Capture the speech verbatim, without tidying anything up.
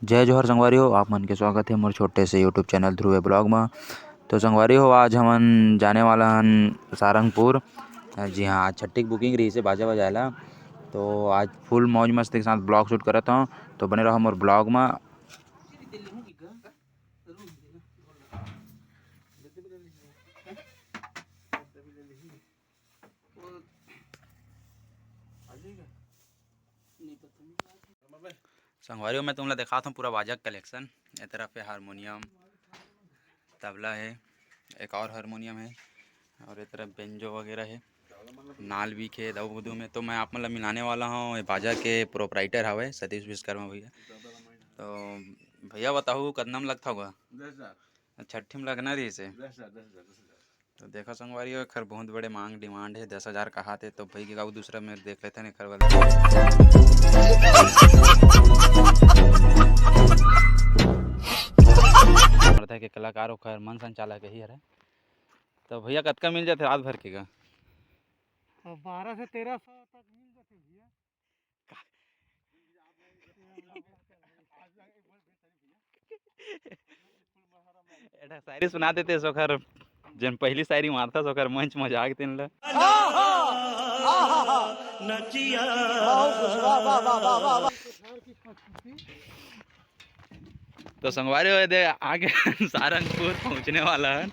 जय जोहार संगवारी हो, आप मन के स्वागत हे मोर छोटे से YouTube चैनल ध्रुवे ब्लॉग म। तो संगवारी हो, आज हमन जाने वाला हन सारंगपुर। जी हाँ, आज छट्ठी के बुकिंग रहिस हे बाजा बजाए ला। तो आज फुल मौज मस्ती के साथ ब्लॉग शूट करत हौं, तो बने रहो मोर ब्लॉग म। संगवारी हो, मैं तुमला देखात हौं पूरा बाजा के कलेक्शन। ए तरफ हे हारमोनियम, तबला हे, एक और हारमोनियम हे, और ए तरफ बेंजो वगैरह हे, नाल भी हे दऊ बुदू में। तो मैं आप मन ला मिलाने वाला हौं ये बाजा के प्रोपराइटर हवे सतीश विश्वकर्मा भैया। तो भैया बताहू, कतना में लगत हवय? दस हजार। छट्ठी में लगना रहिस हे। दस हजार, दस हजार, दस हजार। तो देखा संगवारी हो, एखर बहुत बड़े मांग, डिमांड हे, दस हजार कहात हे। तो भाई के गाँव दूसरा में देख लेते हैं एखर वाला। वर्धा के कलाकार ओखर मन संचालक यही हरे। तो भैया, कतका मिल जाथे रात भर के गा? तो बारह से तेरह सौ तक मिल जाथे भैया। एटा शायरी सुना देते सोखर, जेन पहली शायरी मारता सोखर मंच म जाके तेन ल। तो संगवारी हो दे आगे सारंगपुर पहुंचने वाला है।